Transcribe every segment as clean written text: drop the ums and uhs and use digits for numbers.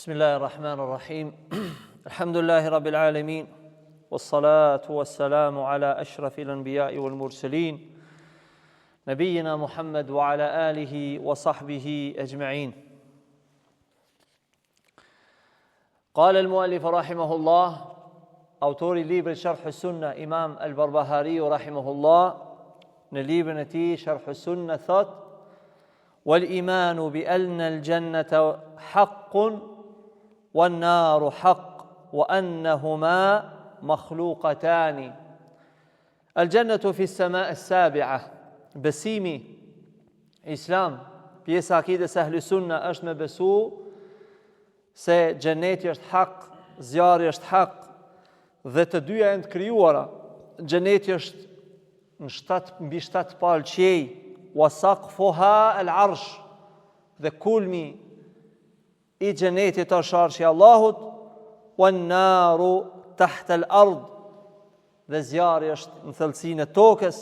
بسم الله الرحمن الرحيم الحمد لله رب العالمين والصلاة والسلام على أشرف الأنبياء والمرسلين نبينا محمد وعلى آله وصحبه أجمعين قال المؤلف رحمه الله autori i librit Sharh Sunna Imam Al-Barbahari rahimahullah në librin e tij Sharh Sunna thotë Wal imanu bi anna al jannata haqqun wan naru haqq wa annahuma makhluqatani. Al jannatu fi as-sama' as-sabi'a. Besimi Islam, pjesa e akides ehli sunna është me besu se xheneti është hak, zjarri është hak dhe të dyja janë të krijuara. Xheneti është në shtat mbi shtat palë qiej, wa saqfuha al-arsh. Dhe kulmi i xhenetit është arshi i Allahut, wa naru tahta al-ard. Dhe zjarri është në thellësinë e tokës,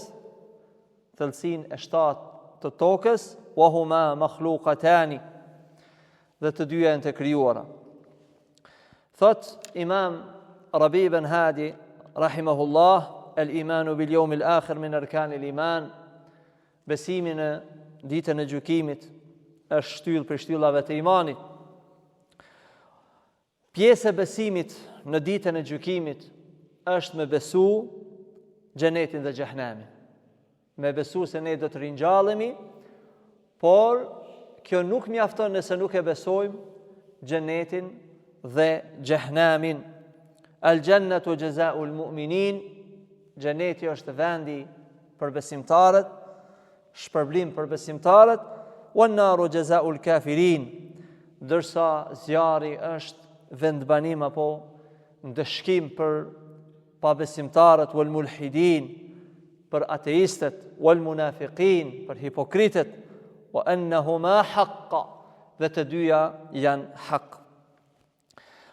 thellësinë e shtatë të tokës, wa huma makhluqatani. Dhe të dyja janë të krijuara. Thot Imam Rabi ibn Hadi rahimahullah el imanu bil yawm al akhir min arkan al iman besimi në ditën e gjykimit është shtyllë prej shtyllave të imanit. Pjesë e besimit në ditën e gjykimit është me besu xhenetin dhe xhehnemin. Me besu se ne do të ringjallemi, por kjo nuk mjafton nëse nuk e besojmë xhenetin dhe xhehnemin. Al xhennetu xhezaul mu'minin, xheneti është vendi për besimtarët, shpërblim për besimtarët, wan naru jazaul kafirin, ndërsa zjarri është vendbanim apo ndëshkim për pabesimtarët wal mulhidin, për ateistët wal munafiqin, për hipokritët, wa annahuma haqq, dhe të dyja janë hak.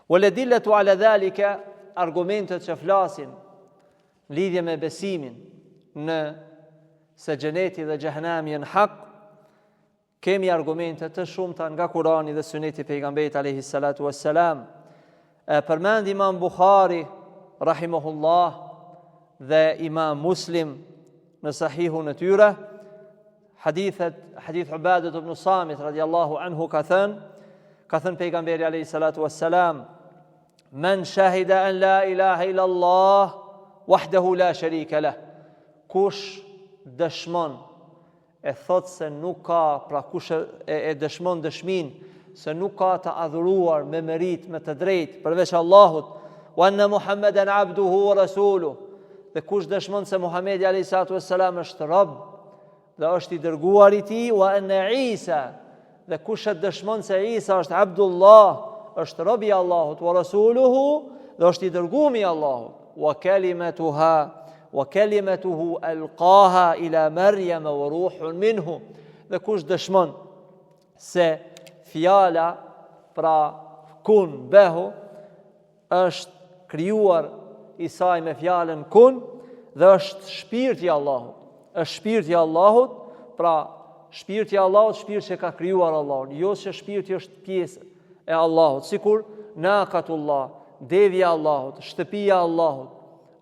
Wal adillatu ala dhalika, argumentet që flasin në lidhje me besimin në se xheneti dhe xhehenemi janë hak, kemi argumente të shumta nga Kurani dhe Suneti i pejgamberit alayhi salatu wassalam. E përmend Imam Buhari rahimahullah dhe Imam Muslim në sahihun e tyre Hadithet, hadith Ubadet ibn Samit radiallahu anhu ka thënë, ka thënë pejgamberi alayhi salatu wassalam, men shahida an la ilaha illa Allah wahdahu la sharika lah. Kush dëshmon e thot se nuk ka, pra kush e, e dëshmon dëshminë se nuk ka të adhuruar me meritë me të drejtë përveç Allahut, wa anna Muhammeden abduhu wa rasuluh. Dhe kush dëshmon se Muhamedi alayhi salatu wassalam është rob dhe është i dërguar i tij wa anna Isa dhe kush e dëshmon se Isa është Abdullah, është rob i Allahut wa rasuluhu dhe është i dërguar i Allahut wa kalimatuha wa kalimatuhu alqaha ila Maryam wa ruhun minhu dhe kush dëshmon se fjala pra kun behu është krijuar Isai me fjalën kun dhe është shpirti i Allahut. Është shpirti i Allahut, pra shpirti i Allahut, shpirt që ka krijuar Allahu, jo se shpirti është pjesë e Allahut, sikur nakatullah, devja e Allahut, shtëpia e Allahut,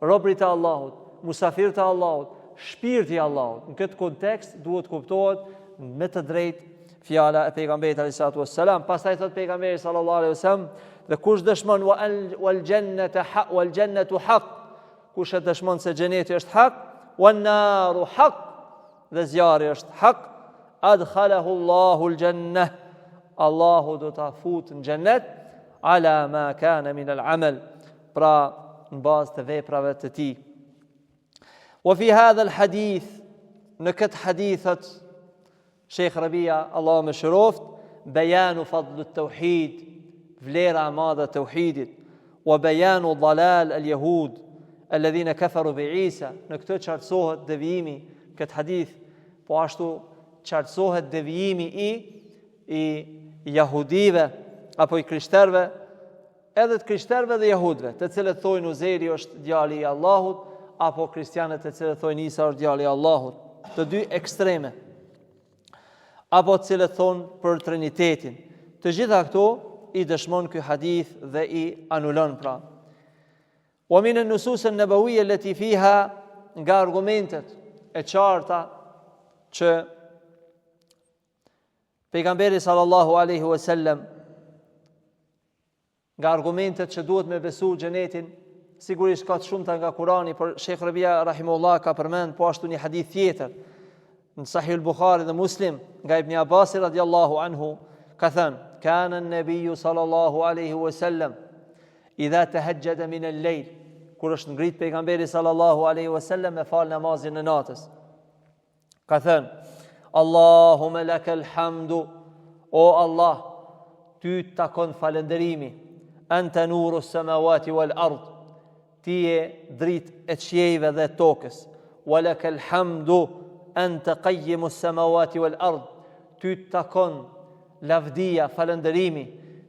robërit e Allahut, musafirët e Allahut, shpirti i Allahut. Në këtë kontekst duhet të kuptohet me të drejtë fjala e pejgamberit alayhi salatu wassalam. Pastaj thot pejgamberi sallallahu alaihi wasallam, dhe kush dëshmon wal jannatu haq wal jannatu haq, kush e dëshmon se xheneti është hak, wan naru haq, dhe zjarri është hak, adkhalahu Allahu al jannah. Allahu do ta fut në xhenet ala ma kana min al amal. Pra në bazë të veprave të tij. Wa fi hadha al hadith, në këtë hadith thot Sheikh Rabia, Allahu e mëshiroft, bejanu fadlu tauhid, vlera e madhe e tauhidit, wa bejanu dalal al jehud, alladhina kafaru bi Isa, në këtë qartësohet devijimi, këtë hadith, po ashtu qartësohet devijimi i i jahudive apo i krishterëve edhe të krishterëve dhe jehudëve, të cilët thojnë Uzeri është djali i Allahut, apo kristianët të cilët thojnë Isa është djali i Allahut. Të dy ekstreme. Apo të cilët thonë për Trinitetin. Të gjitha këto i dëshmon ky hadith dhe i anulon pra. Wa min an-nusus an-nabawiyya allati fiha nga argumentet e qarta që pejgamberi sallallahu alaihi wasallam Nga argumentet që duhet me besu xhenetin, sigurisht ka të shumta nga Kurani, por Sheikh Rabia rahimullah ka përmend po ashtu një hadith tjetër në Sahih al-Bukhari dhe Muslim nga Ibn Abbas radiallahu anhu ka thënë: "Kana an-nabiyyu sallallahu alaihi wasallam idha tahajjada min al-layl" kur është ngrit pejgamberi sallallahu alaihi wasallam me fal namazin e natës. Ka thënë, Allahume lekel hamdu, o Allah, ty të takon falënderimi, ente nuru semawati wal ard, ti je dritë e qiejve dhe tokës, wa lekel hamdu, ente kajjimu semawati wal ard, ty të takon lavdia, falënderimi,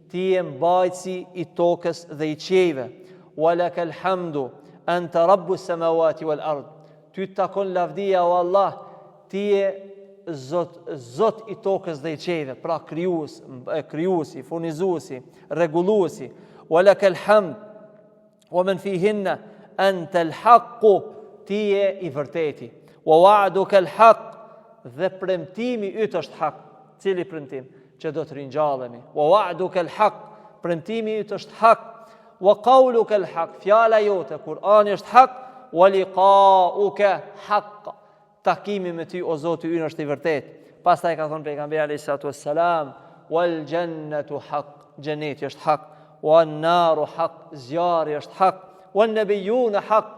ti je mbajtësi i tokës dhe i qiejve, wa lekel hamdu, ente rabbu semawati wal ard, Ty të takon lavdia o Allah, ti je Zot, Zot i tokës dhe i qiejve, pra krijues, krijuesi, furnizuesi, rregulluesi. Wa lakal hamd wa man fihinna anta al-haqq, ti je i vërteti. Wa wa'duka al-haqq dhe premtimi yt është hak. Cili premtim? Që do të ringjallemi. Wa wa'duka al-haqq, premtimi yt është hak. Wa qawluka al-haq, fjala jote, Kur'ani është hak, wa liqa'uka haq. Takimi me ty o Zoti ynë është i vërtetë. Pastaj ka thënë pejgamberi alayhi salatu wassalam, wal jannatu haq, xheneti është hak, wan naru haq, zjarri është hak, wan nabiyuna haq.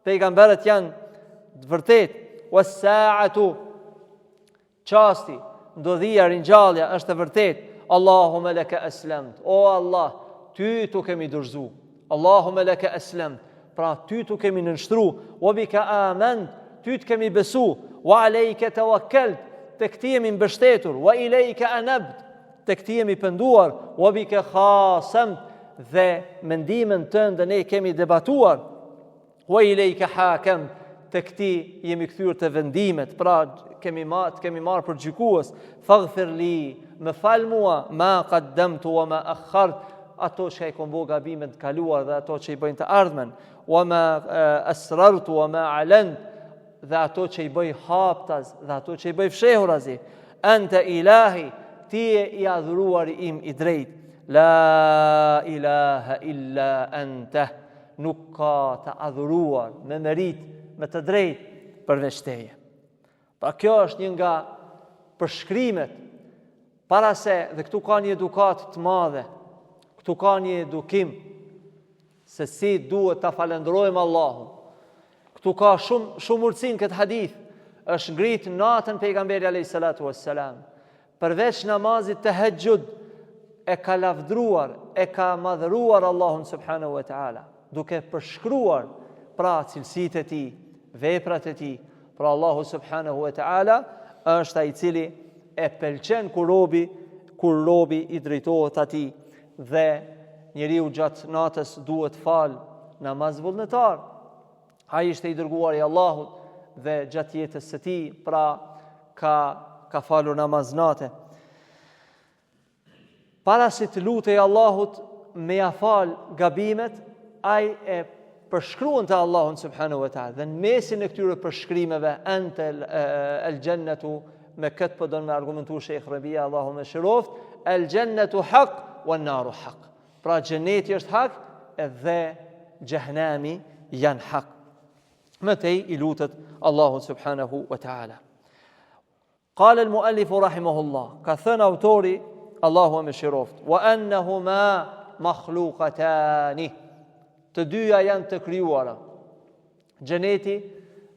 Pejgamberët janë të vërtetë, was sa'atu Çasti, ndodhia, ringjallja është e vërtetë. Allahume leke eslemt. O Allah, ty t'u kemi dorëzu. Allahume leke eslemt. Pra ty t'u kemi nënshtru. Wa bika ament. Ty të kemi besu. Wa alejke tewakelt. Tek ti jemi mbështetur. Wa ilejke enebt. Tek ti jemi penduar. Wa bike khasemt. Dhe me ndihmën tënde ne kemi debatuar. Wa ilejke hakemt, tek ti jemi kthyer te vendimet, pra kemi ma, të kemi marrë për gjykues, faghfir li, më fal mua, ma qaddamtu wa ma akhart, ato që i kom bo gabime të kaluar dhe ato që i bëj në të ardhmen, wa ma asrartu wa ma alent, dhe ato që i bëj haptaz dhe ato që i bëj fshehurazi. Ente ilahi, ti je i adhuruari im i drejtë. La ilaha illa ente. Nuk ka të adhuruar me meritë, me të drejtë përveç teje. Pra kjo është një nga përshkrimet para se dhe këtu ka një edukatë të madhe, këtu ka një edukim se si duhet ta falënderojmë Allahun. Këtu ka shumë shumë urtësi në këtë hadith. Është ngrit natën pejgamberi alayhi salatu wassalam. Përveç namazit tehexhud e ka lavdruar, e ka madhëruar Allahun subhanahu wa taala, duke përshkruar pra cilësitë e tij, veprat e tij. Pra Allahu subhanahu wa taala është ai i cili e pëlqen kur robi, kur robi i drejtohet atij dhe njeriu gjatë natës duhet fal namaz vullnetar. Ai ishte i dërguar i Allahut dhe gjatë jetës së tij, pra ka ka falur namaz nate. Para se të lutej Allahut me ja fal gabimet, ai e përshkruante Allahun subhanahu wa taala dhe në mesin e këtyre përshkrimeve ente el xhennetu me këtë po don me argumentu Sheikh Rabia Allahu e mëshiroftë el xhennetu hak wa naru hak Pra xheneti është hak edhe xhehenemi janë hak. Më tej i lutet Allahu subhanahu wa taala. Qala al-muallif rahimahullah, ka thënë autori Allahu e mëshiroftë, wa annahuma makhluqatani. Të dyja janë të krijuara. Xheneti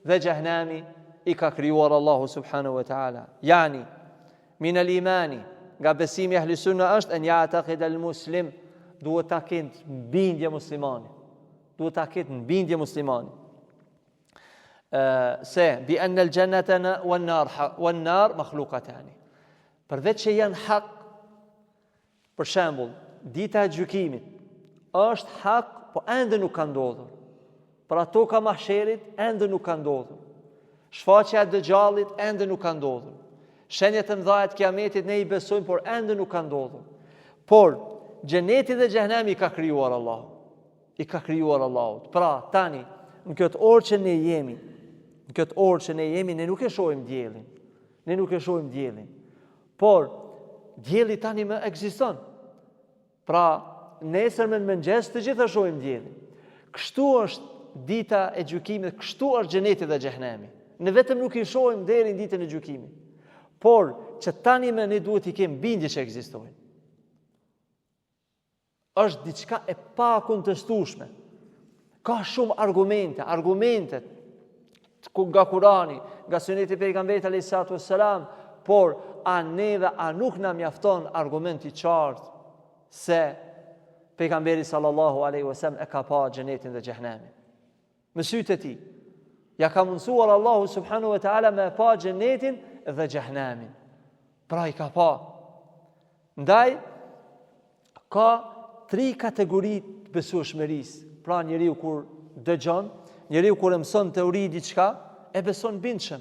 dhe xhehenemi i ka krijuar Allahu subhanahu wa taala. Yani min al imani, nga besimi i ahli sunna është en ya'taqid al muslim, duhet ta ketë bindje muslimani. Duhet ta ketë bindje muslimani. Ë se bi an al jannata wan nar wan nar makhluqatani. Përveç që janë hak Për shembull, dita e gjykimit është hak, po ende nuk ka ndodhur. Pra toka e mahsherit ende nuk ka ndodhur. Shfaqja e Dexhallit ende nuk ka ndodhur. Shenjat e mëdha të kiametit ne i besojmë, por ende nuk ka ndodhur. Por. xheneti dhe xhehenemi i ka krijuar Allahu. I ka krijuar Allahu. Pra, tani, në këtë orë që ne jemi, në këtë orë që ne jemi, ne nuk e shohim diellin. Ne nuk e shohim diellin. Por, dielli tani më ekziston. Pra, nesër në mëngjes të gjithë e shohim diellin. Kështu është dita e gjykimit, kështu është xheneti dhe xhehenemi. Ne vetëm nuk i shohim deri në ditën e gjykimit. Por, që tani më ne duhet t'i kemi bindje që ekzistojnë. Është diçka e pakontestueshme. Ka shumë argumente, argumentet nga Kurani, nga suneti i pejgamberit alayhi salatu wassalam, por a neve a nuk na mjafton argument i qartë se pejgamberi sallallahu alaihi wasallam e ka pa xhenetin dhe xhehenemin. Me sytë e tij. Ja ka mundësuar Allahu subhanahu wa taala me e pa xhenetin dhe xhehenemin. Pra i ka pa. Ndaj ka tri kategori të besueshmërisë. Pra njeriu kur dëgjon, njeriu kur e mëson teori diçka, e beson bindshëm.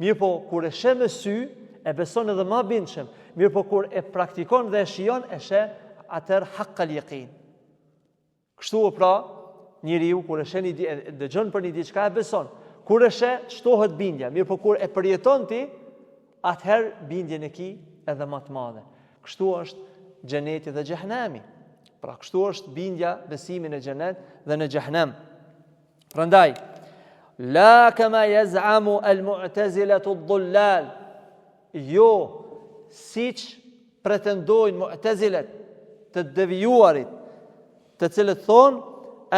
Mirëpo kur e sheh me sy, e beson edhe ma bindshëm. Mirëpo kur e praktikon dhe e shijon, e sheh atëherë haqqal yaqin. Kështu pra, njeriu kur e sheh një e dëgjon për një diçka e beson. Kur e sheh, shtohet bindja. Mirëpo kur e përjeton ti, atëherë bindjen e ki edhe ma të madhe. Kështu është xheneti dhe xhehenemi. Pra kështu është bindja, besimi në xhenet dhe në xhehenem. Prandaj, la kama yaz'amu al-mu'tazilatu ad-dullal. Jo, siç pretendojnë mu'tazilet, të devijuarit, të cilët thonë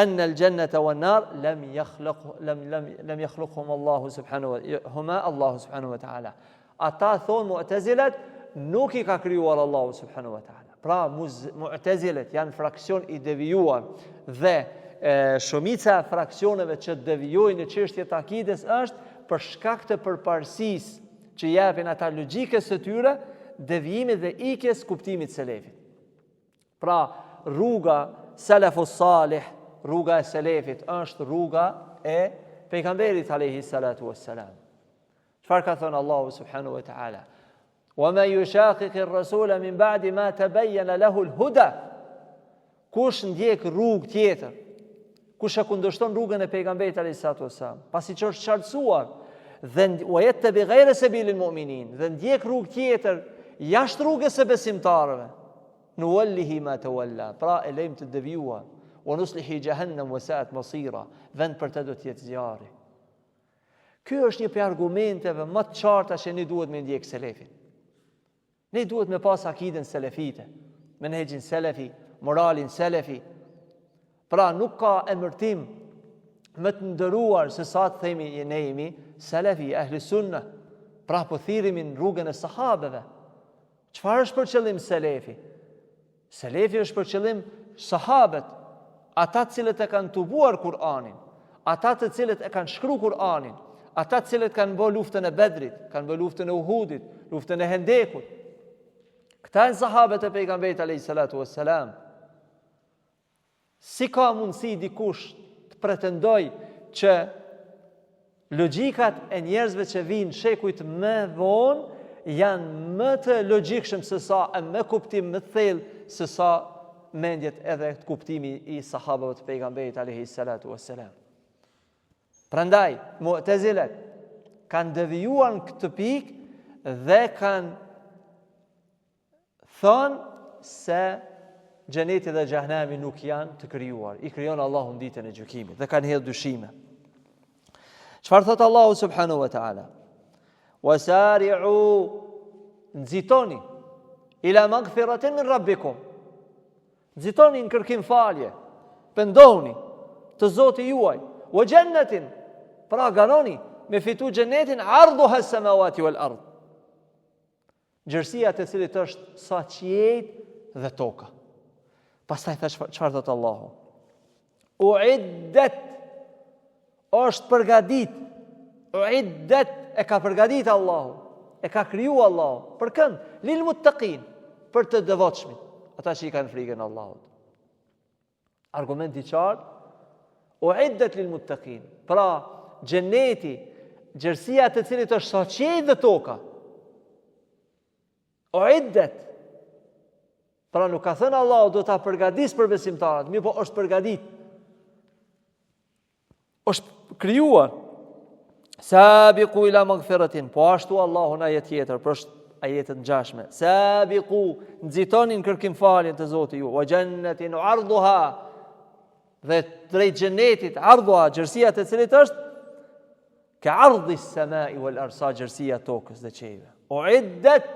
en el xhennete wan nar lam yakhluq lam lam lam yakhluqhum Allahu subhanahu wa huma Allahu subhanahu wa taala. Ata thonë mu'tazilet nuk i ka krijuar Allahu subhanahu wa taala. Pra mu'tazilet janë fraksion i devijuar dhe e, shumica e fraksioneve që devijojnë në çështje të akides është për shkak të përparësisë që i japin ata logjikës së tyre, devijimit dhe ikjes kuptimit selefit. Pra, rruga Selefu Salih, rruga e selefit, është rruga e pejgamberit alayhi salatu wassalam. Çfarë ka thënë Allahu subhanahu wa taala? Wa man yushaqiqi ar-rasula min ba'di ma tabayyana lahu al-huda. Kush ndjek rrugë tjetër, kush e kundërshton rrugën e pejgamberit alayhi salatu wasalam, pasi që është qartësuar dhe wa yattabi ghayra sabilil mu'minin dhe ndjek rrugë tjetër jashtë rrugës së besimtarëve, nuwallihi ma tawalla, pra e lejmë të devijuar, wa nuslihi jahannam wa sa'at masira, vend për të do të jetë zjarri. Ky është një prej argumenteve më të qarta që ne duhet me ndjek selefin. Ne duhet me pas akiden selefite, menhexhin selefi, moralin selefi. Pra nuk ka emërtim më të nderuar se sa të themi ne jemi selefi, ehli sunne. Pra po thirremi në rrugën e sahabeve. Çfarë është për qëllim selefi? Selefi është për qëllim sahabet, ata të cilët e kanë tubuar Kur'anin, ata të cilët e kanë shkru Kur'anin, ata të cilët kanë bë luftën e Bedrit, kanë bë luftën e Uhudit, luftën e Hendekut. Këta janë sahabet e pejgamberit alayhi salatu wassalam. Si ka mundësi dikush të pretendojë që logjikat e njerëzve që vijnë shekujt më vonë janë më të logjikshëm se sa e me kuptim më të thellë se sa mendjet edhe kuptimi i sahabëve të pejgamberit alayhi salatu wassalam. Prandaj, Mu'tazilet kanë devijuar në këtë pikë dhe kanë Thonë se xheneti dhe xhehenemi nuk janë të krijuar. I krijon Allahu në ditën e gjykimit dhe kanë hedhë dyshime. Çfarë thotë Allahu subhanahu wa taala? Wasari'u nxitoni ila maghfiratin min rabbikum. Nxitoni në kërkim falje. Pendohuni te Zoti juaj. Wa jannatin. Pra garoni me fitu xhenetin arduha as-samawati wal ard. Gjerësia e të cilit është sa qiejt dhe toka. Pastaj tha çfarë thotë Allahu? Uiddet është përgatit. Uiddet e ka përgatit Allahu. E ka kriju Allahu. Për kënd? Lil muttaqin, për të devotshmit, ata që i kanë frikën Allahut. Argument i qartë, uiddet lil muttaqin. Pra, xheneti, gjerësia e të cilit është sa qiejt dhe toka. Uiddet. Pra nuk ka thënë Allahu do ta përgatis për besimtarët, mirëpo është përgatit. Është krijuar. Sabiqu ila magfiratin. Po ashtu Allahu në ajet tjetër, por është ajete të ngjashme. Sabiqu, nxitoni në kërkim faljen te Zoti juaj. Wa jannatin arduha dhe drejt xhenetit, arduha, gjerësia të cilit është ke ardi samai wal ard, sa gjerësia e tokës dhe qiejve. Uiddet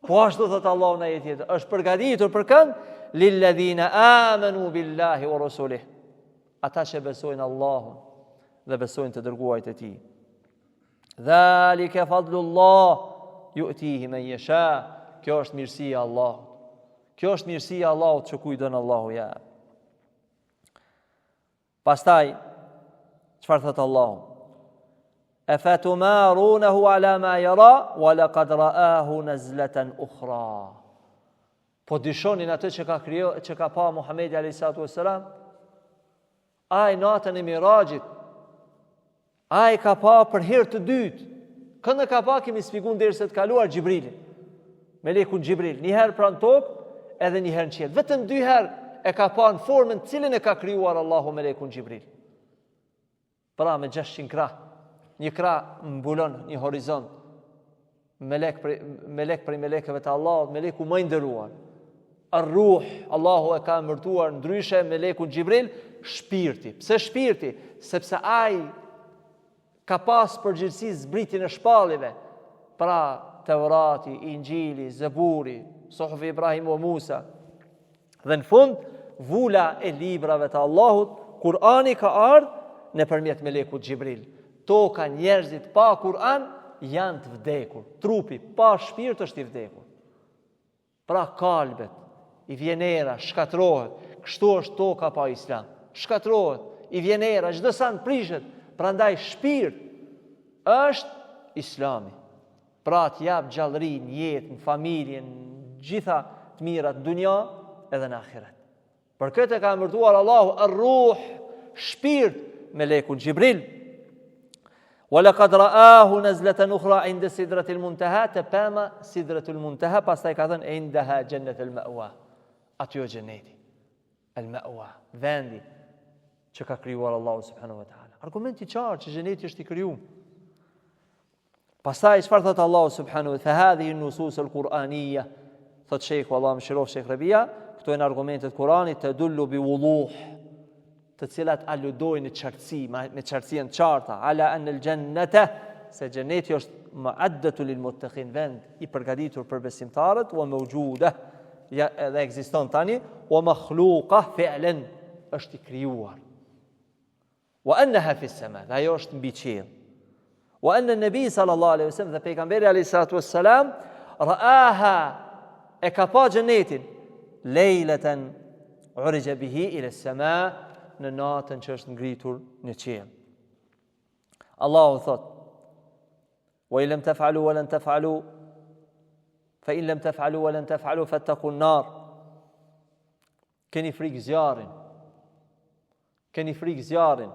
Po ashtu thot Allahu në ajet tjetër, është përgatitur për kënd? Lilladhina amanu billahi wa rusulih. Ata që besojnë Allahun dhe besojnë të dërguarit e tij. Dhalika fadlullah yu'tihi man yasha. Kjo është mirësia e Allahut. Kjo është mirësia e Allahut që kujt don Allahu ja. Pastaj, çfarë thot Allahu? E fetumarunehu ala ma jera, wa lekad raahu nezleten ukhra. Po dyshoni n'atë që ka, kryo, që ka pa Muhammedi a.s. Ai natën e miraxhit, Ai ka pa për herë të dytë. Kënd e ka pa kemi shpjegu në derset e kaluar Xhibrilin. Melekun Xhibril, një herë pra në tokë, edhe një herë në qiell. Vetëm dy herë e ka pa në formën të cilën e ka krijuar Allahu Melekun Xhibril. Pra me 600 krah. Një krah mbulon një horizont. Melek prej, melek prej melekëve të Allahut, meleku më i nderuar. Ar-Ruh, Allahu e ka emërtuar ndryshe melekun Xhibril, shpirti. Pse shpirti? Sepse ai ka pas përgjegjësi zbritjen e shpalljeve. Pra, Tevrati, Inxhili, Zeburi, Suhufi Ibrahim wa Musa. Dhe në fund, vula e librave të Allahut, Kurani ka ardhë nëpërmjet melekut Xhibril. Toka njerëzit pa Kur'an janë të vdekur. Trupi pa shpirt është i vdekur. Pra kalbet, i vjen era, shkatërrohet. Kështu është toka pa islam. Shkatërrohet, i vjen era, çdo send prishet. Prandaj shpirt është islami. Pra të jap gjallëri në jetë, në familje, në gjitha të mirat në dunja edhe në ahiret. Për këtë e ka emërtuar Allahu Ar-Ruh, shpirt, melekun Xhibril. Wa laqad ra'ahu nazlatan ukhra 'inda sidratil muntaha, te pema sidratul muntaha, pastaj ka thënë indaha jannatul ma'wa. Aty është xheneti. El ma'wa, vendi që ka krijuar Allahu subhanahu wa taala. Argument i qartë që xheneti është i krijuar. Pastaj çfarë thot Allahu subhanahu wa taala? Hadhihi an-nusus al-Qur'aniyya. Thot Sheikhu Allahu e mëshiroftë Sheikh Rabia, këto janë argumentet e Kuranit tedullu bi wuduh, të cilat aludojnë në qartësi, me qartësi janë të qarta, ala an al-jannata, se xheneti është mu'addatu lil muttaqin, vend i përgatitur për besimtarët, wa mawjuda, ja edhe ekziston tani, wa makhluqa fi'lan, është i krijuar. Wa annaha fi sama, dhe ajo është mbi qiell. Wa anna nabi sallallahu alaihi wasallam dhe pejgamberi alaihi salatu wassalam ra'aha e ka pa xhenetin lejleten urija bihi ila sama në natën që është ngritur në qiell. Allahu thot Wa in lam taf'alu wa lan taf'alu fa in lam taf'alu wa lan taf'alu fattaqun nar. Keni frikë zjarrin. Keni frikë zjarrin.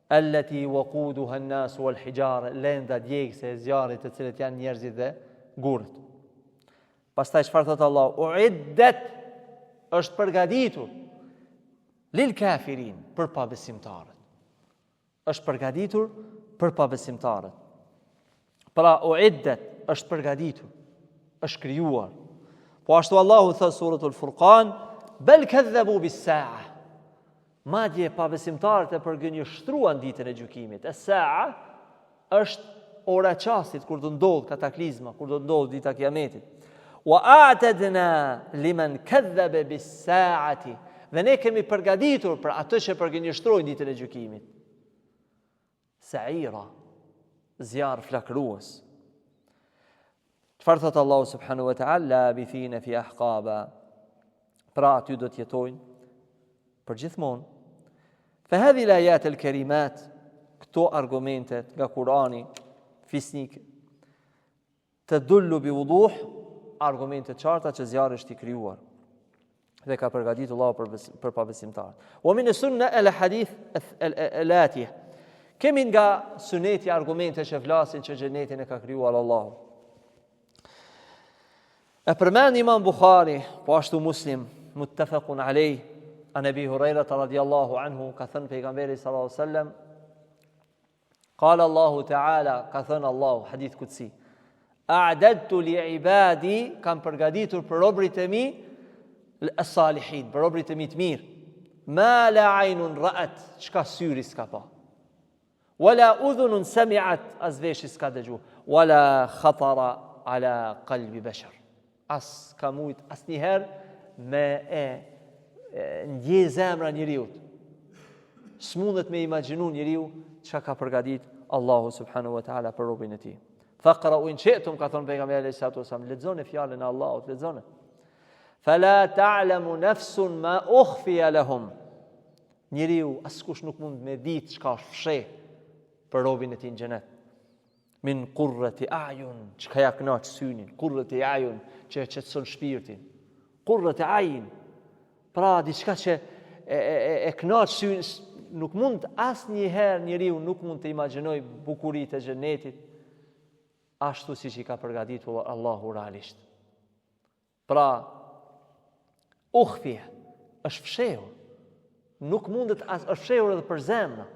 Allati waquduha an-nas wal hijara, lenda djegëse e zjarrit të cilët janë njerëzit dhe gurët. Pastaj çfarë thot Allahu? Uiddet është përgatitur lil kafirin për pabesimtarët. Është përgatitur për pabesimtarët. Pra uiddet është përgatitur, është krijuar. Po ashtu Allahu thot suratul Furqan, bel kadhabu bis sa'a. Madje pabesimtarët e përgënjeshtruan ditën e gjykimit. Es sa'a është ora e çastit kur do ndodh kataklizma, kur do ndodh dita e kiametit. Wa a'tadna liman kadhaba bis sa'ati. Dhe ne kemi përgatitur për atë që përgënjeshtrojnë ditën e gjykimit. Sa'ira, zjarr flakërues. Çfarë thot Allahu subhanahu wa ta'ala? Labithina fi ahqaba. Pra aty do të jetojnë për gjithmonë. Fa hadhihi al-ayat al-karimat, këto argumente nga Kurani fisnik Tedullu bi wuduh, argumente të qarta që zjarri është i krijuar dhe ka përgatitur Allahu për për pabesimtarët. Wa min sunna al hadith al atiyah. Kemi nga suneti argumente që flasin që xhenetin e ka krijuar Allahu. E përmend Imam Buhari, po ashtu Muslim, muttefekun alejh, an Ebi Hurejrata radiallahu anhu, ka thënë pejgamberi sallallahu sallam, Kale Allahu Teala, ka thënë Allahu, hadith kutsi, A'dadtu li ibadi, kam përgatitur për robrit e mi, es-salihin, për robrit e mi të mirë, ma la ajnun ra'at, çka syri s'ka pa. Wala udhunun sami'at, as veshi s'ka dëgju. Wala khatara ala qalbi bashar. As ka mujt asnjëherë me e, e ndje zemra njeriut. S'mundet me imagjinu njeriu çka ka përgatit Allahu subhanahu wa taala për robin e tij. Faqra'u in shi'tum ka thënë pejgamberi alayhi salatu wasallam, lexone fjalën e Allahut, lexone. Fala ta'lamu nafsun ma ukhfiya lahum. Njeriu askush nuk mund me ditë çka është fsheh për robin e tij në xhenet. Min qurrati a'yun, çka ja kënaq synin, qurrati a'yun që e qetëson shpirtin. Qurrati a'yun. Pra diçka që e e e, e kënaq synin, nuk mund asnjëherë njeriu nuk mund të imagjinojë bukuritë e xhenetit ashtu siç i ka përgatitur Allahu realisht. Pra, ukhfije, është fshehur. Nuk mundet as, është fshehur edhe për zemrën.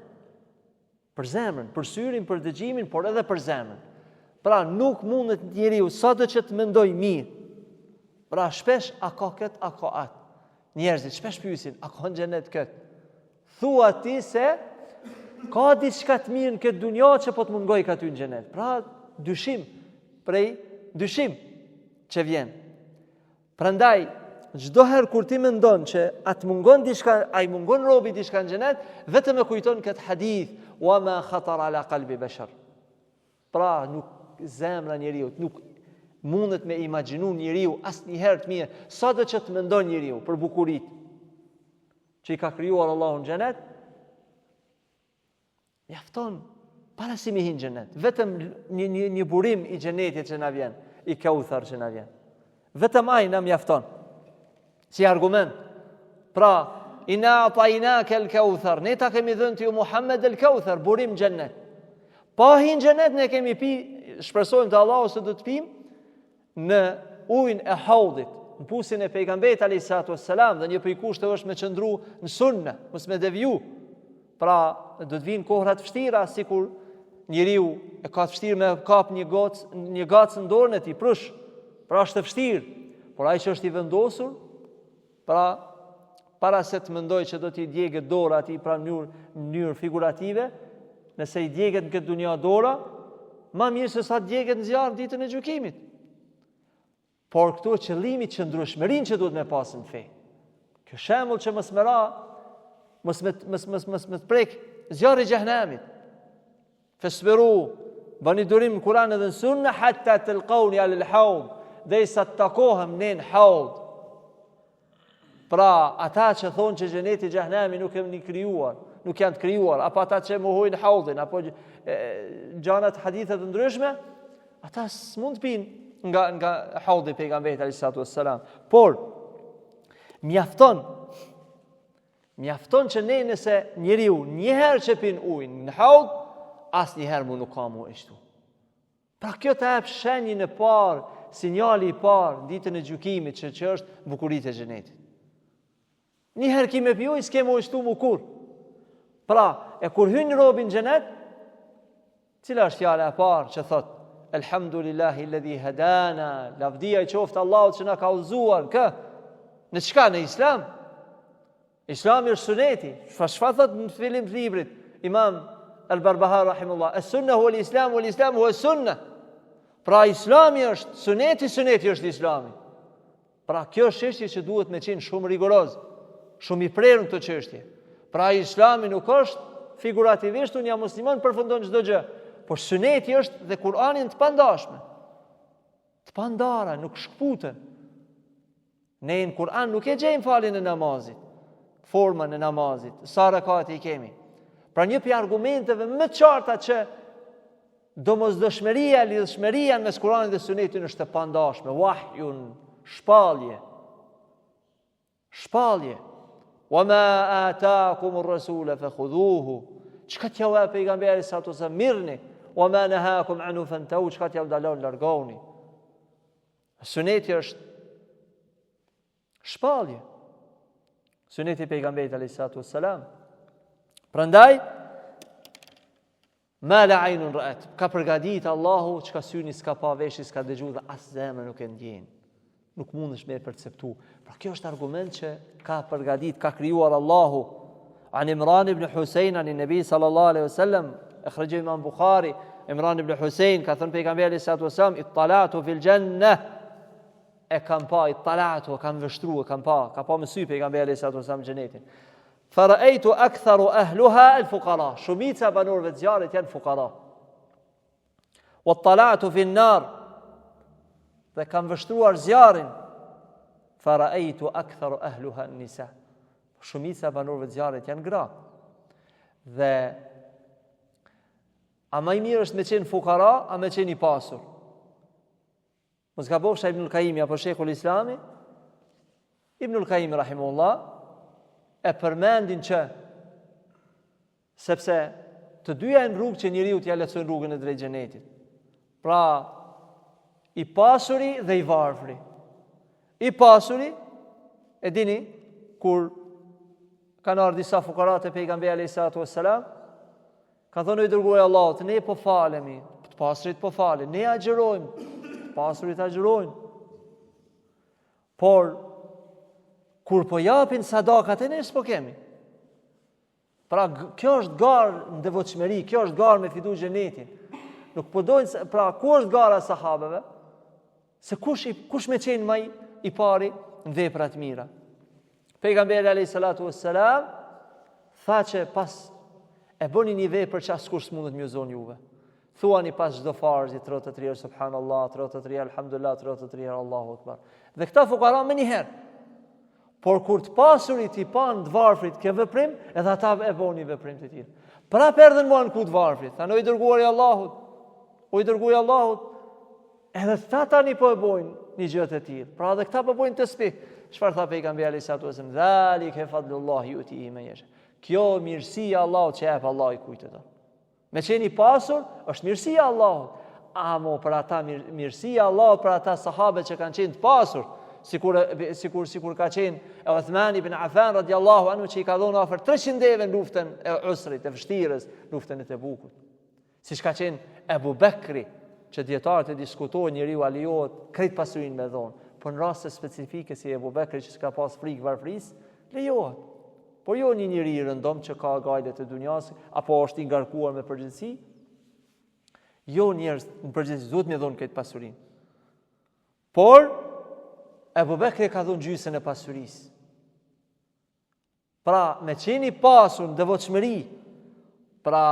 Për zemrën, për syrin, për dëgjimin, por edhe për zemrën. Pra, nuk mundet njeriu, sado që të mendojë mirë. Pra, shpesh, a ka këtë, a ka atë. Njerëzit, shpesh pyesin, a ka në xhenet këtë? Thua ti se ka diçka të mirë në këtë dunja që po të mungojka ty në xhenet. Pra, dyshim, prej dyshim që vjen. Prandaj, çdo herë kur ti mendon që a të mungon diçka, a i mungon robit diçka në xhenet, vetëm e kujton këtë hadith, wa ma khatar ala qalbi bashar. Pra, nuk zemra njeriut nuk mundet me imagjinu njeriu asnjëherë të mirë, sado që të mendon njeriu për bukuritë që i ka krijuar Allahu në xhenet, mjafton para se me hi në xhenet, vetëm një, një, një burim i xhenetit që na vjen, i Kauthar që na vjen. Vetëm ai na mjafton. Si argument. Pra, inna a'tainaka al-kauthar, ne ta kemi dhënë ty Muhammed al-Kauthar, burim xhenet. Pa hi në xhenet ne kemi pi, shpresojmë te Allahu se do të pim në ujin e haudit, në pusin e pejgamberit alayhi salatu wassalam dhe një prej kushteve është me qëndru në sunne, mos me deviju. Pra, do të vinë kohëra të vështira sikur njeriu e ka të vështirë me kap një gocë, një gacë në dorën e tij, prush. Pra është e vështirë, por ai që është i vendosur, pra para se të mendojë që do t'i djeget dora atij pra në mënyrë në mënyrë figurative, nëse i djeget në këtë dunja dora, ma mirë se sa të djeget në zjarr ditën e gjykimit. Por këtu qëllimi qëndrueshmërinë që duhet me pasë në fe. Kjo shembull që mos me ra, mos me mos mos mos me të prek zjarri i xhehenemit. Fesbiru, bani durim në Kur'an edhe në Sunne hatta telkauni alel haud, derisa të takohem ne në haud. Pra, ata që thonë që xheneti xhehenemi nuk janë krijuar, nuk janë të krijuar, apo ata që mohojnë haudin, apo gjanat hadithe të ndryshme, ata s'mund të pinë nga nga haudi i pejgamberit alayhi salatu wassalam. Por mjafton mjafton që ne nëse njeriu një herë që pin ujin në haud, asnjëherë më nuk ka mu eshtu. Pra kjo të jep shenjën e parë, sinjali i parë në ditën e gjykimit që, që është bukuritë e xhenetit. Një herë ki me pi ujë, s'ke mu eshtu mu kurrë. Pra, e kur hyn robi në xhenet, cila është fjala e parë që thot, Elhamdulillahi ledhi hedana, lavdia i qoftë Allahut që na ka udhëzuar, kë? Në çka, në islam? Islami është suneti. Çfarë çfarë thot në fillim të librit? Imam Al-Barbahari rahimullah, "Es-sunne huwa al-islam wal islam huwa as-sunne." Pra Islami është suneti, suneti është Islami. Pra kjo është çështje që duhet me qenë shumë rigoroz, shumë i prerë në këtë çështje. Pra Islami nuk është figurativisht unë jam musliman përfundon çdo gjë, por suneti është dhe Kur'ani janë të pandashme. Të pandara, nuk shkputen. Ne në Kur'an nuk e gjejmë faljen e namazit, formën e namazit, sa rekate i kemi. Pra një prej argumenteve më të qarta që domosdoshmëria, lidhshmëria mes Kur'anit dhe Sunetit është e pandashme, wahjun, shpallje. Shpallje. Wa ma atakum ar-rasul fakhudhuhu. Çka t'jau jep pejgamberi sa të mirrni? Wa ma nahakum anhu fantahu. Çka t'jau ndalon largohuni. Suneti është shpallje. Suneti i pejgamberit alayhi salatu wassalam. Prandaj ma la aynun ra'at, ka përgatit Allahu çka syni s'ka pa, veshi s'ka dëgju dhe as zemra nuk e ndjen. Nuk mundesh me e perceptu. Pra kjo është argument që ka përgatit, ka krijuar Allahu. An Imran ibn Husayn an Nabi sallallahu alaihi wasallam, akhrajahu Imam Bukhari, Imran ibn Husayn ka thënë pejgamberi alayhi salatu wasallam, "Ittala'tu fil jannah." E kam pa, ittala'tu, e kam vështru, e kam pa, ka pa me sy pejgamberi alayhi salatu wasallam xhenetin. Fara'aytu aktharu ahliha al-fuqara. Shumica e banorëve të zjarrit janë fukara. Wa tala'tu fi an-nar. Dhe kam vështruar zjarrin. Fara'aytu aktharu ahliha an-nisa. Shumica e banorëve të zjarrit janë gra. Dhe a ma i mirë është me qenë fukara, a me qenë i pasur? Mos gabofsha Ibnul Kajimi apo Shejhul Islami, Ibnul Kajimi rahimullah e përmendin që sepse të dyja janë rrugë që njeriut ia lehtësojnë rrugën e drejt xhenetit. Pra, i pasuri dhe i varfri. I pasuri, e dini, kur kanë ardhur disa fukara te pejgamberi alayhi salatu wassalam, Kanë thënë o i dërguar i Allahut, ne po falemi, të pasurit po falen, ne agjërojmë, të pasurit agjërojnë. Por kur po japin sadakat e ne s'po kemi. Pra kjo është garë në devotshmëri, kjo është garë me fitu xhenetin. Nuk po dojnë, pra ku është gara e sahabeve? Se kush, i, kush me qenë ma i pari në vepra të mira. Pejgamberi alayhi salatu wassalam tha që pas e bëni një vepër që askush s'mundet me ju zonë juve. Thuani pas çdo farzi 33 herë subhanallah, 33 herë alhamdulillah, 33 herë Allahu akbar. Dhe këta fukara menjëherë. Por kur të pasurit i panë të varfrit kë veprim, edhe ata e bonë një veprim të tillë. Prapë erdhën m'u anku të varfrit, thanë o i dërguar i Allahut, o i dërguar i Allahut, Edhe këta tani po e bojnë një gjë të tillë. Pra edhe këta po bojnë tesbih. Çfarë tha pejgamberi alayhi salatu wasallam? Dhalike fadlullahi jutihi men jesha. Kjo mirësia e Allahut që jep Allahu kujt të do. Me qenë i pasur është mirësia e Allahut. Amo për ata mir, mirësia e Allahut për ata sahabe që kanë qenë të pasur, sikur sikur sikur ka qenë Uthman ibn Affan radiallahu anhu që i ka dhënë afër 300 deve në luftën e Usrit, e vështirës, luftën e Tebukut. Siç ka qenë Ebu Bekri, që dijetarët e diskutojnë njeriu a lejohet krejt pasurinë me dhonë, por në raste specifike si Ebu Bekri që s'ka pas frikë varfrisë, lejohet. Por jo një njeri i rëndom që ka gajlet e dunjas, apo është i ngarkuar me përgjegjësi, jo njerëz në përgjegjësi, duhet me dhonë krejt pasurinë. Por, Ebu Bekri ka dhonë gjysën e pasurisë. Pra, me qenë i pasur në devotshmëri, pra,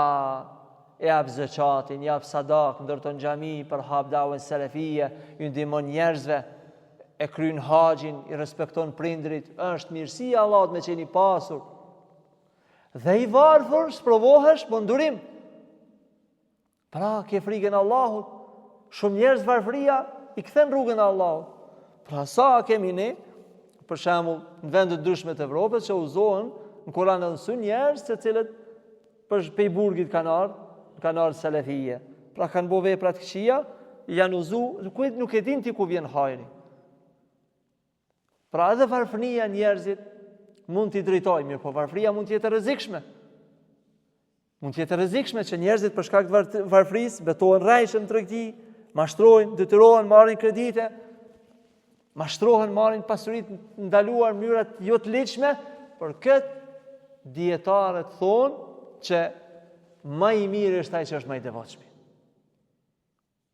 e jap zeqatin, jap sadak, ndërton xhami, përhap dawen selefije, ju ndihmon njerëzve, e kryn haxhin, i respekton prindrit, është mirësia e Allahut me qenë i pasur. Dhe i varfër, sprovohesh, bon durim. Pra, ke frikën e Allahut. Shumë njerëz varfëria i kthen rrugën e Allahut. Pra, sa kemi ne, për shembull, në vende të ndryshme të Evropës që udhëzohen në Kur'an edhe në Sunet njerëz të cilët për pej burgit kanë ardhur, kanë ardhur selefije. Pra kanë bo vepra të këqija, janë udhëzu, nuk, nuk e din ti ku vjen hajri. Pra edhe varfëria njerëzit mund t'i drejtojë, mirëpo varfëria mund të jetë e rrezikshme. Mund të jetë e rrezikshme që njerëzit për shkak të varfërisë betohen rrejshëm në tregti, mashtrojnë, detyrohen, marrin kredite, mashtrohen, marrin pasuri të ndaluar në mënyra jo të ligjshme, për këtë dijetarët thonë që ma i mirë është ai që është ma i devotshmi.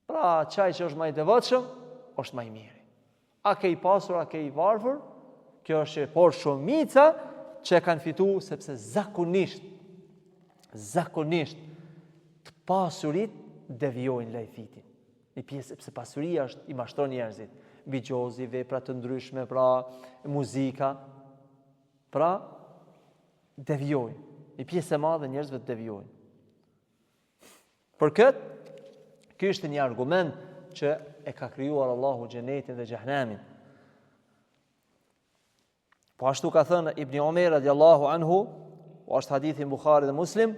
Pra, qaj që është ma i devotshëm, është ma i miri. A ke i pasur, a ke i varfër, kjo është që por shumica që e kanë fitu, sepse zakonisht, zakonisht, të pasurit devijojnë lajthitin. Një pjesë, sepse pasuria është i mashtron njerëzit. Bixhozi, vepra të ndryshme, pra, muzika, pra, devijojnë. Një pjesë e madhe njerëzve të devijojnë. Për këtë, ky ishte një argument që e ka krijuar Allahu xhenetin dhe xhehenemin. Po ashtu ka thënë Ibni Omer radiallahu anhu, po është hadithi në Buhari dhe Muslim,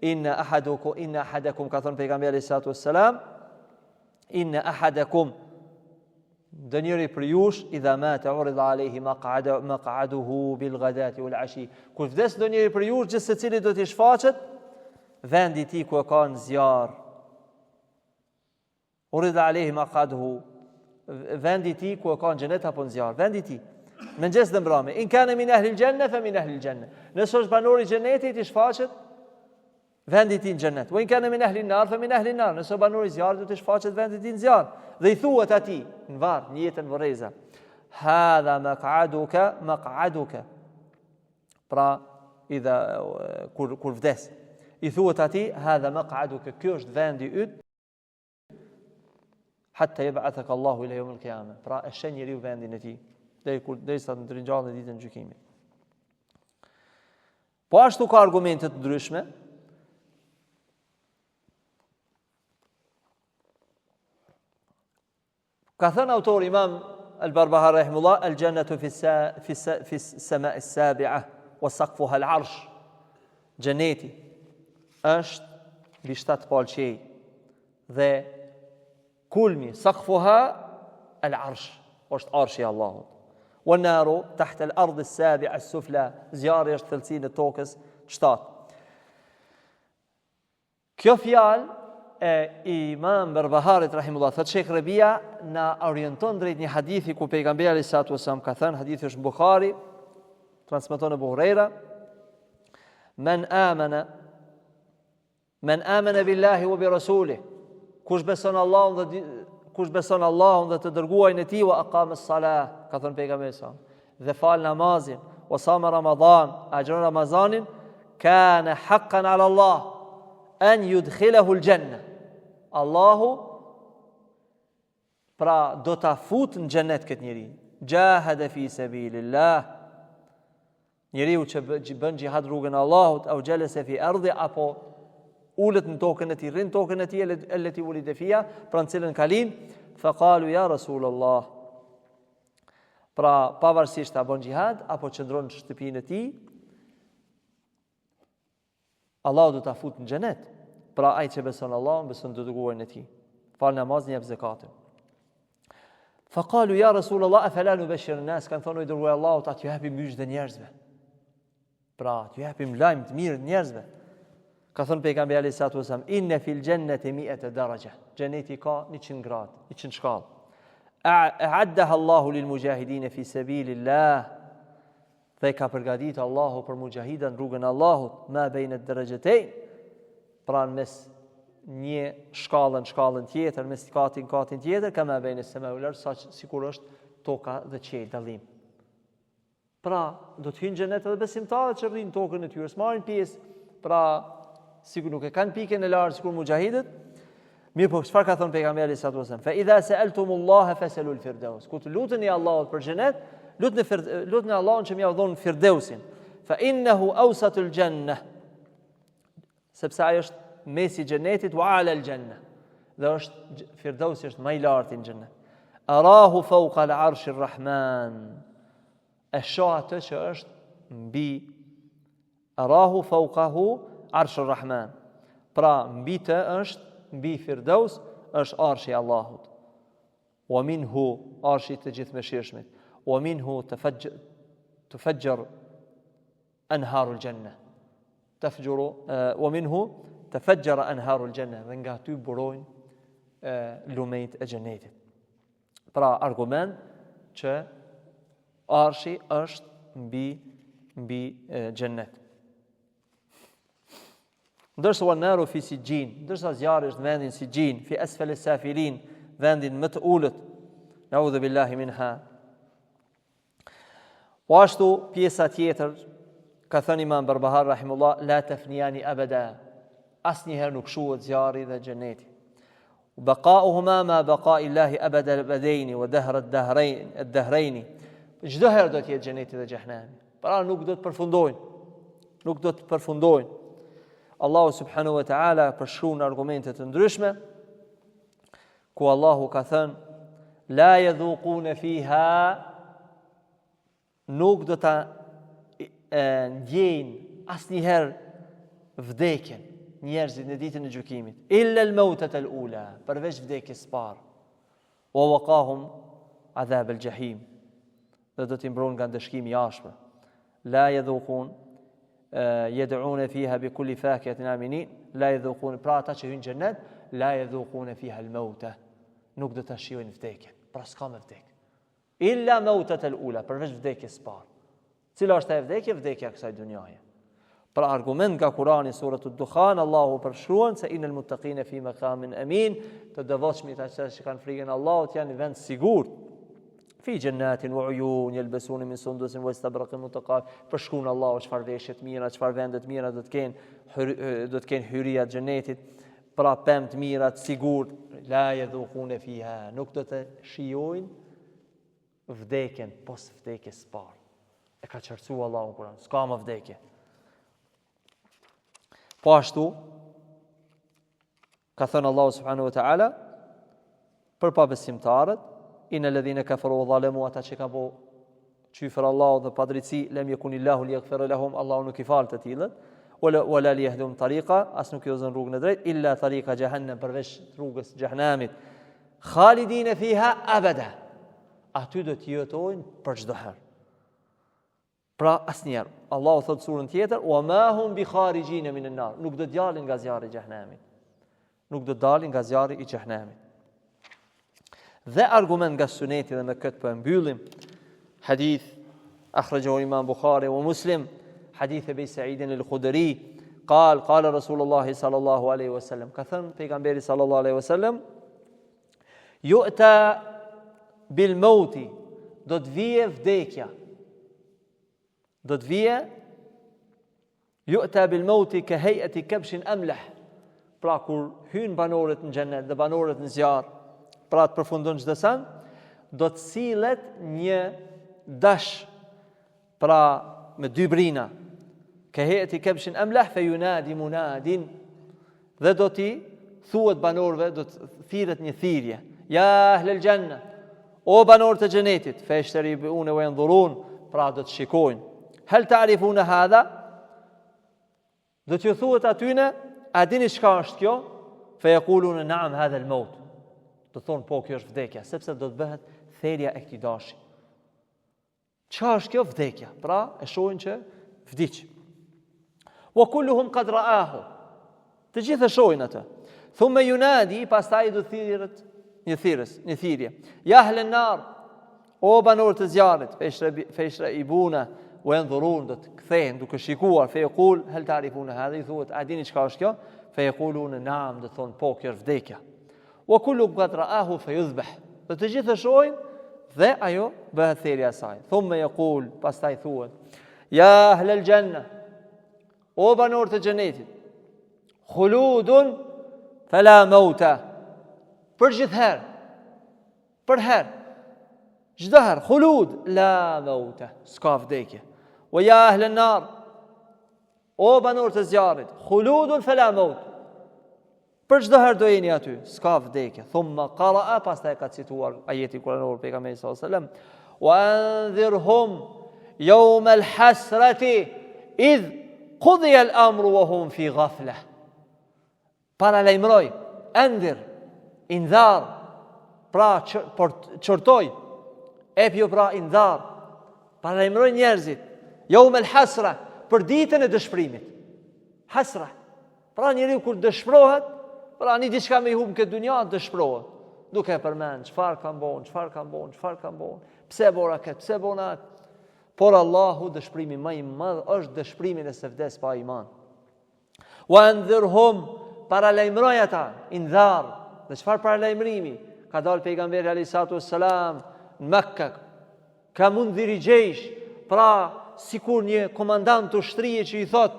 inna ahadukum inna ahadakum ka thënë pejgamberi alayhi salatu wassalam, inna ahadakum. Ndonjëri prej jush, idha mate urida alejhi maq'aduhu bil ghadati wal ashi. Kur vdes ndonjëri prej jush, gjithsecilit do t'i shfaqet vendi i tij ku e ka në zjarr. Urida alejhi maq'aduhu vendi i tij ku e ka në xhenet apo në zjarr, vendi i tij. Mëngjes dhe mbrëmje. In kana min ahli al-janna fa min ahli al-janna. Nëse është banor i xhenetit i shfaqet Vendi i tij në xhenet. Wa in kana min ahli an-nar fa min ahli an-nar. Nëse banor i zjarrit do t'i shfaqet vendi i tij në zjarr. Dhe i thuhet atij në varr, në jetën vorreza. Hadha maq'aduka maq'aduka. Pra, idha kur kur vdes. I thuhet atij hadha maq'aduka, ky është vendi yt. Hatta yab'athaka Allahu ila yawm al-qiyamah. Pra e sheh njeriu vendin e tij deri kur derisa të ringjallet në ditën e gjykimit. Po ashtu ka argumente të ndryshme. Ka thënë autori Imam Al-Barbahari rahimullah, "Al-jannatu fi sa fi sa fi sama as-sabi'a wa saqfuha al-arsh." Xheneti është mbi shtatë palë qiej dhe Kulmi, sakfuha el arsh, është arshi i Allahut. Wa naru tahta al ard as sabi'a as sufla, zjarri është thellësinë e tokës shtatë. Kjo fjalë e Imam Berbaharit rahimullah thotë Sheikh Rebia na orienton drejt një hadithi ku pejgamberi alayhi salatu wasallam ka thënë hadithi është në Buhari transmeton Abu Huraira men amana Men amene billahi wa bi rasulih. Kush beson Allahun dhe kush beson Allahun dhe të dërguarin e tij wa aqama as-salah, ka thënë pejgamberi sa. Dhe fal namazin, wa sama Ramadan, agjëron Ramazanin, kana haqqan ala Allah an yudkhilahu al-janna. Allahu pra do ta fut në xhenet këtë njeri. Jahada fi sabilillah. Njeriu që bën xhihad rrugën e Allahut, au xhelese fi ardhi apo ulet në tokën e tij, rrin tokën e tij eleti ulide fiha, pra në cilën ka lind, fa qalu ya Rasulullah. Pra pavarësisht a bën xhihad apo qëndron në shtëpinë e tij, Allahu do ta fut në xhenet. Pra ai që beson Allahun, beson të dërguarin e tij. Fal namazin, jep zekatin. Fa qalu ya Rasul Allah, afala nubashir an-nas? Kanë thonë i dërguar i Allahut, a t'ju japim myzhde njerëzve. Pra, t'ju japim lajm të mirë njerëzve. Ka thënë pejgamberi alayhi salatu wasallam, inna fil jannati mi'ata daraja. Xheneti ka 100 gradë, 100 shkallë. A'addaha Allahu lil mujahidin fi sabilillah. Dhe e ka përgatitur Allahu për muxhahidat në rrugën e Allahut, ma bejne derexhetejn, pra në mes një shkallën shkallën tjetër, mes katin katin tjetër, kema bejne semai wel ard, sa sikur është toka dhe qiejt dallim. Pra, do të hyjnë xhenet edhe besimtarët që rrinë tokën e tyre, s'marrin pjesë, pra sikur nuk e kanë pikën e lartë sikur muxhahidët, Mirëpo, çfarë ka thënë pejgamberi alayhi salatu wasallam? Fa idha sa'altumullaha fasalu al-firdaus. Kur të luteni Allahut për xhenet, lutni lutni Allahun që me jau dhon firdausin. Fa innahu awsatul janna. Sepse ai është mesi i xhenetit wa ala al-janna. Dhe është firdausi është më i larti në xhenet. Arahu fawqa al-arsh ar-rahman. E shoh atë që është mbi Arahu fawqahu arsh ar-Rahman. Pra mbi të është mbi Firdaus është arshi i Allahut. Wa minhu arshi i të gjithëmëshirshmit. Wa minhu tafajjar tafajjar anharul janna. Tafjuru wa minhu tafajjar anharul janna. Dhe nga aty burojnë lumenjtë e xhenetit. Pra argument që arshi është mbi mbi xhennet. Ndërsa wa naru fi sijjin, ndërsa zjarri është në vendin sijjin, fi asfal safilin, vendin më të ulët. Naudhu billahi minha. Po ashtu pjesa tjetër ka thënë Imam Barbahar rahimullah la tafniyani abada. Asnjëherë nuk shuhet zjarri dhe xheneti. Baqa'uhuma ma baqa'i Allahi abada al-abadaini wa dahra ad-dahrain ad-dahrain. Çdo herë do të jetë xheneti dhe xhehenemi. Pra nuk do të përfundojnë. Nuk do të përfundojnë. Allahu subhanahu wa taala përshkruan argumente të ndryshme ku Allahu ka thënë la yadhuqun fiha nuk do ta ndjejnë asnjëherë vdekjen njerëzit në ditën e gjykimit illa al-mautat al-ula përveç vdekjes së parë wa waqahum. Adhab el Jahim. Dhe do t'i mbron nga ndëshkimi i ashpër. La yadhuqun yad'un fiha bi kulli fakihatin aminin, la yadhuqun pra ata që hyjnë në xhennet, la yadhuqun fiha al-mauta. Nuk do ta shijojnë vdekjen. Pra s'ka me vdek. Illa mautat al-ula, përveç vdekjes së parë. Cila është ajo vdekje? Vdekja e kësaj dunjaje. Pra argument nga Kurani suratu Dukhan, Allahu përshkruan se innal muttaqina fi maqamin amin, të devotshmit ata që kanë frikën e Allahut janë në vend sigurt. Fi jannatin wa uyun yalbasuna min sundusin wa istabraqin mutaqab. Përshkruan Allahu çfarë veshje të mira, çfarë vende të mira do të kenë, do të kenë hyria të xhenetit, pra pemë të mira të sigurt, la yadhuquna fiha, nuk do të shijojnë vdekjen pos vdekjes së parë. E ka qartësu Allahu në Kur'an, s'ka më vdekje. Po ashtu ka thënë Allahu subhanahu wa taala për pabesimtarët, inna alladhina kafaru wa zalamu ata që kanë bo qyfër Allahut dhe padrejtësi, lem jekunillahu li yaghfira lahum, Allahu nuk i fal të tillët, wala wala li yahdihum tariqa, as nuk i udhëzon rrugën e drejtë, illa tariqa jahannam përveç rrugës xhehenemit. Khalidine fiha abada. Aty do të jetojnë për çdo herë. Pra asnjëherë. Allahu thotë surën tjetër, "Wa ma hum bi kharijin min an-nar." Nuk do të dalin nga zjarri i xhehenemit. Nuk do të dalin nga zjarri i xhehenemit. Dhe argument nga suneti dhe me këtë po e mbyllim hadith akhrajahu Imam Bukhari wa Muslim hadith Ebi Sa'id al-Khudri قال قال رسول الله صلى الله عليه وسلم ka thënë pejgamberi sallallahu alaihi wasallam Ju'ta bil mauti, do të vije vdekja. Do të vije Ju'ta bil mauti ka hay'ati kabshin amlah. Pra kur hyjnë banorët në xhennet dhe banorët në zjarr, pra të përfundon çdo send, do të sillet një dash Pra me dy brina. Ke hejeti kebshin emleh fe junadi munadin. Dhe do t'i thuhet banorëve, do të thirret një thirrje. Ja ehlel xhenne, o banorë të xhenetit, fe jeshmeribune ve jendhurun, pra do të shikojnë. Hel ta'rifune hadha, Do t'ju thuhet atyne, a dini çka është kjo? Fe jekulune naam hadha el maut. Do thonë po kjo është vdekja, sepse do të bëhet therja e këtij dashi. Çka është kjo vdekja? Pra, e shohin që vdiq. Wa kulluhum qad ra'ahu. Të gjithë e shohin atë. Thumme junadi, pastaj do thirret një thirrës, një thirrje. Ja ahlen nar, o banorë të zjarrit, fe jeshreibune wa jendhurun, do të kthehen duke shikuar, fe jekul, hel ta'rifune hadha, i thuhet, a dini çka është kjo? Fe jekulune naam, do të thonë, po, kjo është vdekja. Wa kulluhum qad ra'ahu fa yudhbah. Dhe të gjithë e shohin dhe ajo bëhet therja e saj. Thumme jekul, pastaj thuhet: Ja ahlel xhenne, o banorë të xhenetit, khuludun fela mauta. Për gjithherë, përherë, çdo herë, khulud la mauta, s'ka vdekje. Wa ja ahlen nar, o banorë të zjarrit, khuludun fela maut. Për çdo herë do jeni aty, s'ka vdekje. Thumma qara'a, pastaj ka cituar ajetin kuranor pejgamberi sallallahu alajhi wasallam, "Wa anzirhum yawm al-hasrati idh qudiya al-amru wa hum fi ghaflah." Paralajmëroj, endhir, indhar, pra që, por qortoj, epju pra indhar, paralajmëroj njerëzit, yawm al-hasra, për ditën e dëshpërimit. Hasra, Pra njeriu kur dëshpërohet, pra një diçka me i hup në këtë dunja, dëshpërohet. Duke e përmend, çfarë kam bo, çfarë kam bo, çfarë kam bo, pse bora këtë, pse bona atë. Por Allahu dëshpërimi më i madh është dëshpërimi nëse vdes pa iman. Wa andhirhum paralajmëroj ata, indhar. Dhe çfarë paralajmërimi? Ka dalë pejgamberi alayhi salatu wassalam në Mekka, Ka mundhiri xhejsh, pra sikur një komandant ushtrie që i thot,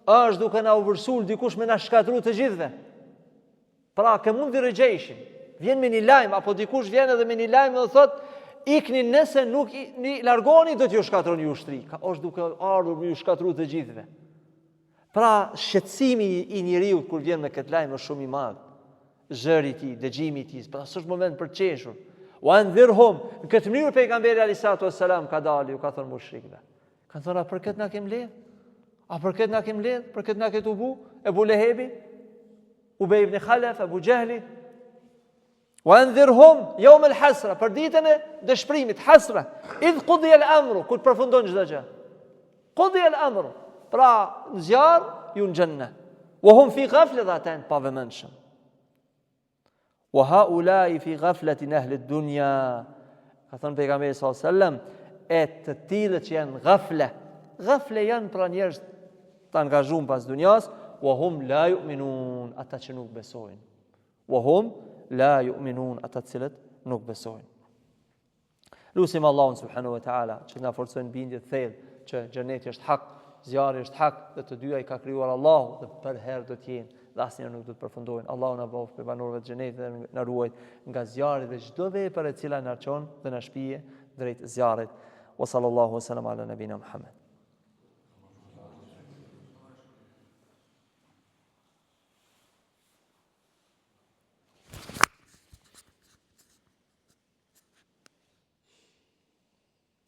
është duke na u vërsul dikush me na shkatru të gjithëve. Pra, ke mundhiri xhejshin, vjen me një lajm, apo dikush vjen edhe me një lajm dhe thot, ikni nëse nuk i, një largoni, do t'ju shkatroj një ushtri. Ka është duke ardhur me ju shkatru të gjithëve. Pra, shqetësimi i njeriut kur vjen me këtë lajm është shumë i madh. Zëri i tij, dëgjimi i tij, pra s'është moment për të qeshur. Wa andhirhum, në këtë mënyrë pejgamberi alayhi salatu wassalam ka dalë, ju ka thënë mushrikëve. Kanë thënë, a për këtë na ke mbledh? A për këtë na ke mbledh? Për këtë na ke tubu? Ebu Lehebi? Ubej ibn Khalaf, Ebu Xhehli? Wa andhirhum yawm al-hasra, për ditën e dëshpërimit, hasra, idh qudiya al-amru, kur përfundon çdo gjë. Qudiya al-amru, pra në zjarr, ju në xhennet. Wa hum fi ghafla dhe ata janë pavëmendshëm. Wa haulai fi ghaflatin ahli dunya. Ka thënë pejgamberi sallallahu alajhi wasallam, e të tillët që janë ghafle, ghafle janë pra njerëz të angazhuar pas dunjas, wa hum la yu'minun, ata që nuk besojnë. Wa hum la yu'minun, ata të cilët nuk besojnë. Lusim Allahun subhanahu wa taala që na forcojë në bindje të thellë që xheneti është hak, zjarri është hak dhe të dyja i ka krijuar Allahu dhe përherë do të jenë dhe asnjëherë nuk do të përfundojnë. Allahu na bëftë prej banorëve të xhenetit dhe na ruajt nga zjarri dhe çdo vepër e cila na çon dhe na shpie drejt zjarrit. Wa sallallahu wasallam ala nabina Muhammad.